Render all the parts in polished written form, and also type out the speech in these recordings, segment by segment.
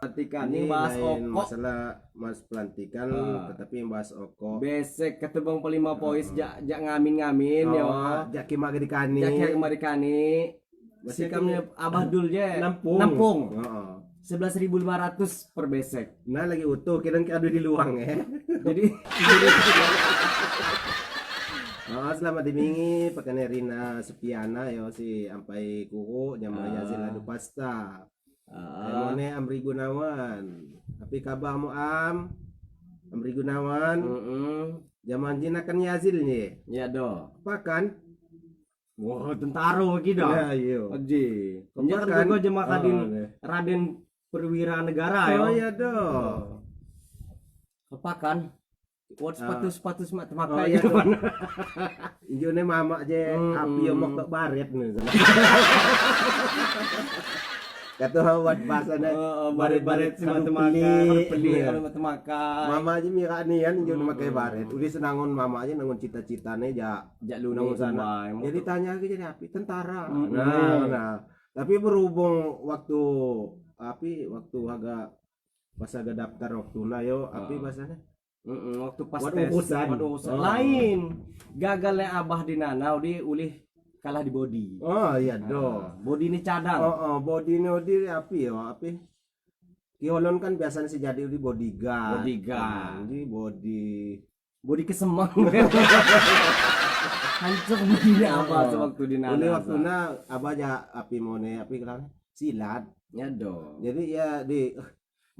Pelantikan ini bahas lain okok. Masalah mas pelantikan, tetapi bahas okok. Besek ketebang pelima pois jak jak ngamin-ngamin yo. Oh, jak kimak dikani. Jak kimak dikani. Masih Sikamnya Abah Dul je. Nampung. Nampung. Heeh. 11.500 per besek. Nah lagi utuh kira kira di luang ya. Jadi Oh, selamat dimingi pakai Rina Supiana yo si ampai kuku jama Yazil adu pasta. Emone Amri Gunawan. Tapi kabar mu am? Amri Gunawan. Jaman jinakan Yazil nih. Ya do. Apa kan? Wah, tentara kita. Ya, iyo. Aji. Kepakan. Kan juga jema Raden, Oh, Raden Perwira Negara yo. Oh iya do. Kepakan. Buat sepatu-sepatu semak Oh temakai iya gitu. do. Injone mama je api yo mok tok baret nih. Kata buat bahasanya Baret-baret semak temakai, beli kalau mak temakai. Mama aja mira nih kan injone makai baret. Udah senangon mama aja nangon cita-citane ja Jak lu nangon sana. sana. Jadi tanya lagi jadi api tentara. Nah, nah. Tapi berhubung waktu api waktu agak pas agak daftar waktu na yo api bahasanya. Waktu pas Buat tes, urusan. buat urusan. Oh. Lain. Gagalnya abah di Nanau di ulih kalah di body. Oh iya do. Body ini cadang. Oh, oh body ini di api yo api. Kiolon kan biasanya sih jadi di bodyguard. Bodyguard. Nah, di body. Body kesemang. Hancur body abah sewaktu di Nanau. Ulih waktu na abah ja api mone api kelan silat. Ya do. Jadi ya di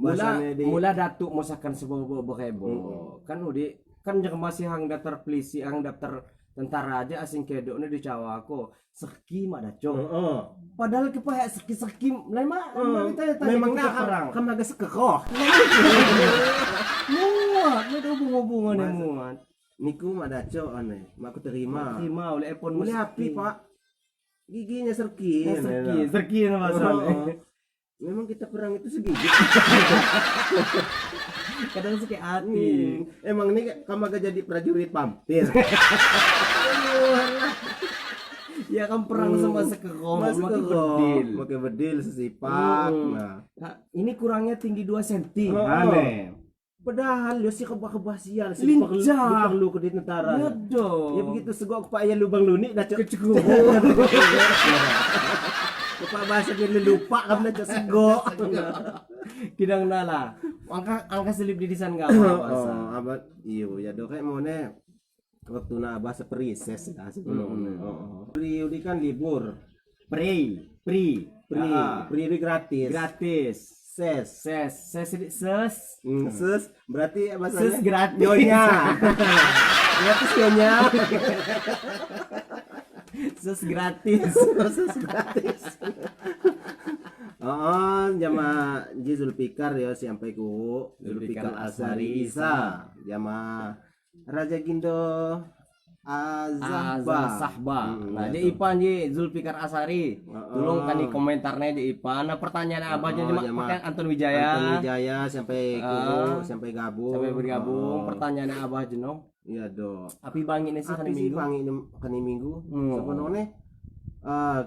Mula di mula datuk masakan sebuah berheboh. Kan udah kan jangan masih hang daftar polisi, hang daftar tentara aja asing kedok ni dicawa aku. Serki mak dacong. Oh. Padahal kepayak serki-serki lain mak kita tanya Memang kita nak perang. Kan agak sekekoh. Muat, ada hubung-hubungan ni muat. Niku mak dacok aneh, mak aku terima. Terima oleh epon Boleh api pak. Giginya serki. Serki, serki nama Oh. Memang kita perang itu segigit. Kadang sakit hati. Emang ini kamu agak jadi prajurit pampir. Ya kan perang sama sekerom, Mas makin bedil. Makin bedil sesipak. Nah. Nah, ini kurangnya tinggi 2 cm. Oh. Aneh. Padahal yo si kebah-kebah sial si Lincah. perlu ke di tentara. Ya do. Ya begitu segok pak ya lubang luni dah cok. Kecekuh. Pak bahasa dia lupa kan dah cok segok. Kidang nala. Angka angka selip di desain enggak apa bahasa. Oh, abah iyo ya do kayak mau ne waktu na abah seperises lah sebelum. Oh. Pri udi kan libur. Pri, pri, Pri, pri ini gratis. Gratis. Ses. Ses, ses, ses. Ses berarti bahasanya Ses gratis. Nyonya. Gratis nyonya. Ses gratis. Ses gratis. Oh, jama Ji Zulfikar ya sampai ku Zulfikar Asari Isa. Jama Raja Gindo Azahba. Azahba. Nah, jadi Ipan Ji Zulfikar Asari. Tolong tani komentarnya Ji Ipan. Nah, pertanyaan abah jadi pakai Anton Wijaya. Anton Wijaya sampai ku sampai gabung. Sampai bergabung. Pertanyaan abah jenom. Iya do. Api bangin sih kan minggu. Api bangin kan minggu. Sebenarnya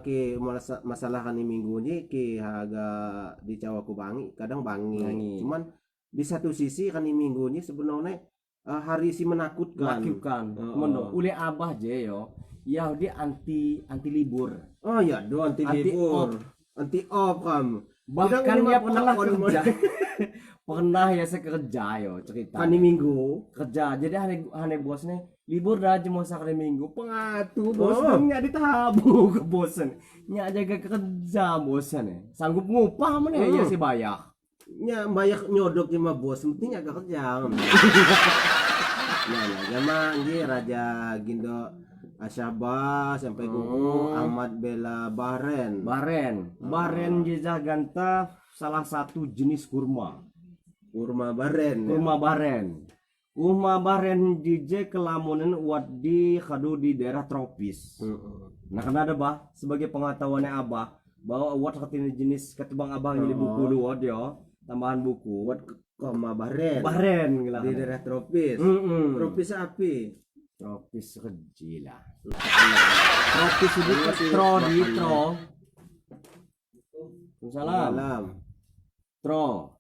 ke masalah kan minggu ni ke harga di cawaku bangi kadang bangi. Cuman di satu sisi kan minggu ni sebenarnya hari si menakutkan. Menakutkan. Meno oleh abah je yo. Ya dia anti libur. Oh ya do anti libur. Anti off kam. Bahkan dia pernah kerja. Pernah ya saya kerja yo cerita. Hari minggu kerja. Jadi hari bosnya libur dah cuma hari minggu. Pengatu bos nyak ditabu ke bosan. Nyak jaga kerja bosan ya. Sanggup ngupah mana ya si bayar. Nyak bayar nyodok sama bos penting agak kerja. Nah, nah, zaman ini Raja Gindo Asyaba sampai kuku Ahmad Bella Bahren. Bahren. Bahren Jejah Ganta salah satu jenis kurma. Kurma Bahren. Kurma Bahren. Kurma Bahren jije kelamunan uat di kadu di daerah tropis. Nah, karena ada bah sebagai pengetahuannya abah bahwa uat katanya jenis ketebang abah jadi buku dua dia tambahan buku. Uat kurma Bahren. Bahren gila. Di daerah tropis. Tropis api. Tropis kecil lah. Tropis itu tro di tro. Salam. Tro.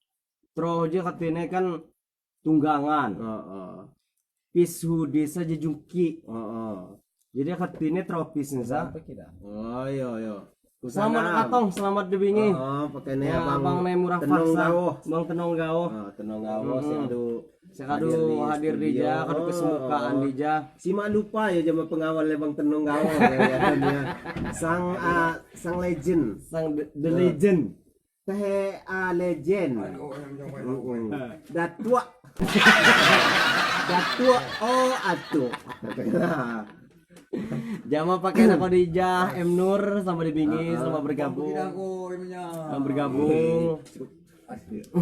Tro je katine kan tunggangan. Pisu desa jejungki. Jadi katine tropis nisa. Oh iya iya. Selamat katong, selamat dibingi. Oh, pakai Ya, abang Murah Tenong Faksa. Gawo. Bang Tenong Gawo. Oh, Tenong Gawo sih aduh. Sekadu hadir di ja, kadu kesemukaan di ja. Si mak lupa ya jama pengawal Bang Tenong Gawo ya. Sang sang legend, sang the legend. Teh legend. Datua. Datua oh atuh. Jama pakai nak Khadijah M Nur sama dibingi sama bergabung. Bergabung.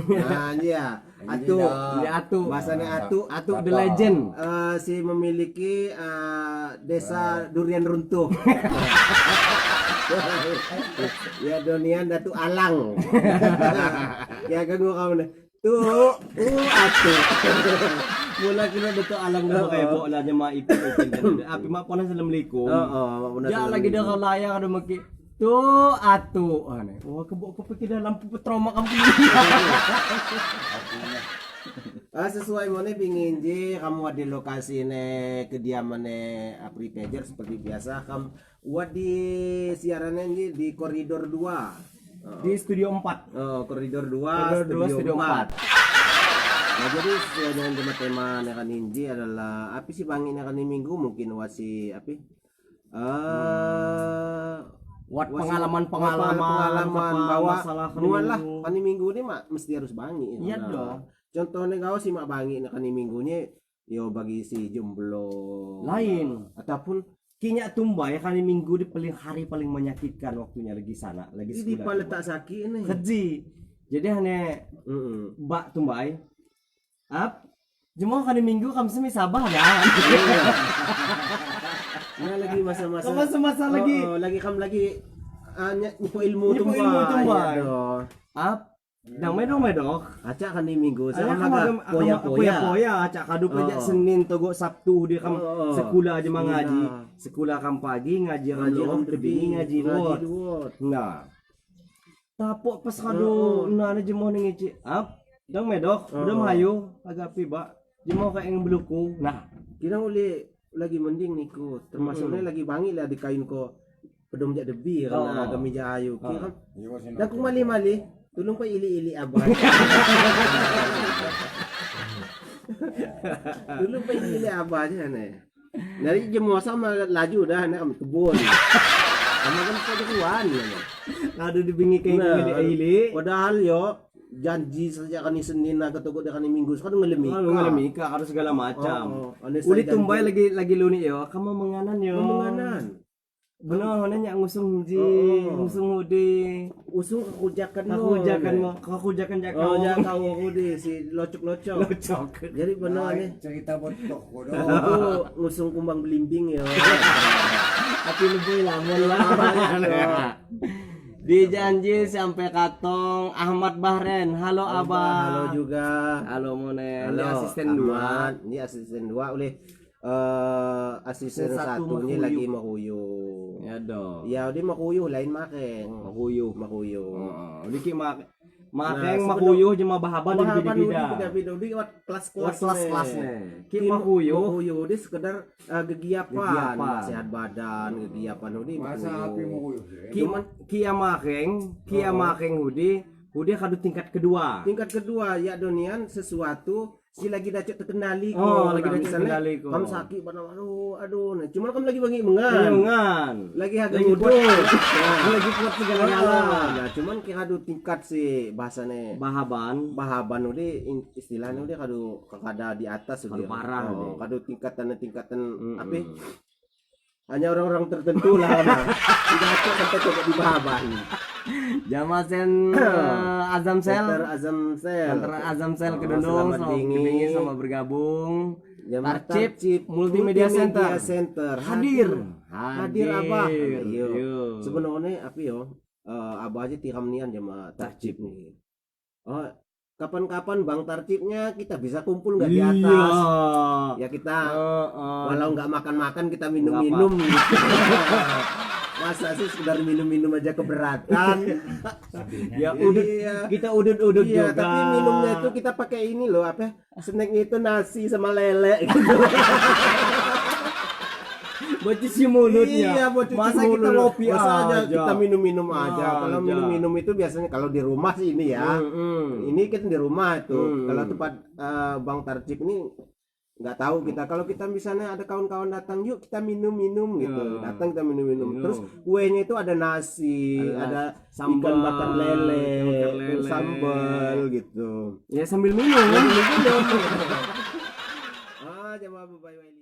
Nah, iya. Atu. Ini Atu. Bahasanya Atu. Atu the legend. Si memiliki desa durian runtuh. Ya donian Datu Alang. Ya ganggu kamu nih. Tuh, Atu. Mula kira Datu Alang dah kayak bawa lah jemaah ipin ipin. Api mak pernah assalamualaikum. Ya lagi dah kalau layak ada maki. Tuh Atu. Aneh. Wah kebok kepikir dalam lampu trauma kamu. Sesuai mana pingin je kamu di lokasi ne kediaman ne Apri Pager seperti biasa kamu buat di siarannya je di koridor 2. Di studio 4. Oh, koridor 2, Koridor 2, studio 4. Nah, jadi sesuai dengan tema-tema nekan inji adalah api sih bangin nekan minggu mungkin wasi api. Wat pengalaman-pengalaman pengalaman bahwa masalah mualah kan minggu ini mak mesti harus bangi. Iya dong. Contohnya kau sih mak bangi nekan minggunya yo bagi si jomblo lain ataupun kinya tumbai kan minggu di paling hari paling menyakitkan waktunya lagi sana lagi di sekolah. paletak sakit ini. Keji. Jadi hanya bak tumbai. Ap jemo kan minggu kamu semi sabah ya. Nah lagi masa-masa. Masa-masa lagi. Oh, lagi kamu lagi nyipu ilmu Nyipu ilmu tumbai. Iya Ap dang medok medok. Acak kan di minggu Saya sama poya poya poya acak kadu pejak Senin togo Sabtu dia kam sekolah aja mengaji. Sekolah kam pagi ngaji kam tebingi ngaji luot. Nah. Tapok pas kadu nah ne jemo ngici. Ap dang medok udah mahayu agak piba jemo kayak yang beluku. Nah, kira uli lagi mending niku termasuknya lagi bangi lah di kain ko pedom jak debi karena agak mija ayu. Kira dan ku mali-mali tolong pa ili-ili abah. Tolong pa ili-ili abah aja nih. Dari jemu sama laju dah nih kami kebun. Sama kan pada kuan. Aduh dibingi kayak gini ili. Padahal yo janji saja kan Senin nah ketemu dengan Minggu kan ngelemika. Ngelemika harus segala macam. Uli tumbai lagi luni yo, kamu menganan yo. Menganan. Benar, hanya ngusung ji, ngusung hudi, usung kekujakan mo, kekujakan jakau. Oh, jakau hudi si locok-locok. Locok. Jadi benar nih. Cerita botok kodo. Itu ngusung kumbang belimbing ya. Tapi lebih lamun lah. Di janji sampai katong Ahmad Bahren. Halo Abah. Halo juga. Halo Mone. Ini asisten 2. Ini asisten 2 oleh asisten satunya lagi mahuyu. Ya dong. Ya dia mahuyu lain makeng. Mahuyu. Mahuyu. Udah ki makeng mahuyu jema bahaban di beda-beda. Beda-beda di kelas-kelas. Kelas-kelasnya. Ki mahuyu. Mahuyu dia sekedar gegiapan, sehat badan, gegiapan udah mahuyu. Ki makeng hudi, hudi kadu tingkat kedua. Tingkat kedua ya donian sesuatu si lagi dacok terkendali kok. Oh, lagi dacok terkendali kok. Kamu sakit bana aduh nah cuman kamu lagi bangi mengan. Lagi haga ngudut. Lagi kuat segala-gala. Nah, cuman ki kadu tingkat si bahasane bahaban. Bahaban udah istilahnya udah kadu kada di atas udah. Parah. Oh, kadu tingkatan-tingkatan apa? Hanya orang-orang tertentu lah. Tidak sampai coba di bahaban. Jamasen Azam Sel. Azam Sel. Azam Sel kedundung sama dingin sama bergabung. Tarcip Multimedia Center. Hadir. Hadir Abah. Iya. Sebenarnya apa yo? Abah aja tiram nian jama Tarcip nih. Oh, kapan-kapan Bang Tarcipnya kita bisa kumpul nggak di atas? Ya kita walau nggak makan-makan kita minum-minum gitu. Masa sih sekedar minum-minum aja keberatan? Ya udut, kita udut-udut juga. Tapi minumnya itu kita pakai ini loh, apa? Snacknya itu nasi sama lele gitu. Buat cuci mulutnya. Iya, buat cuci Masa mulut. kita ngopi Masa aja. kita minum-minum aja. Kalau Aja. minum-minum itu biasanya kalau di rumah sih ini ya. Ini kan di rumah itu. Kalau tempat Bang Tarjib ini nggak tahu kita. Kalau kita misalnya ada kawan-kawan datang, yuk kita minum-minum gitu. Datang kita minum-minum. Minum. Terus kuenya itu ada nasi, ada sambal, ikan bakar lele, ikan bakar lele. Sambal gitu. Ya sambil minum. Minum-minum. Ah, jamaah bye bye.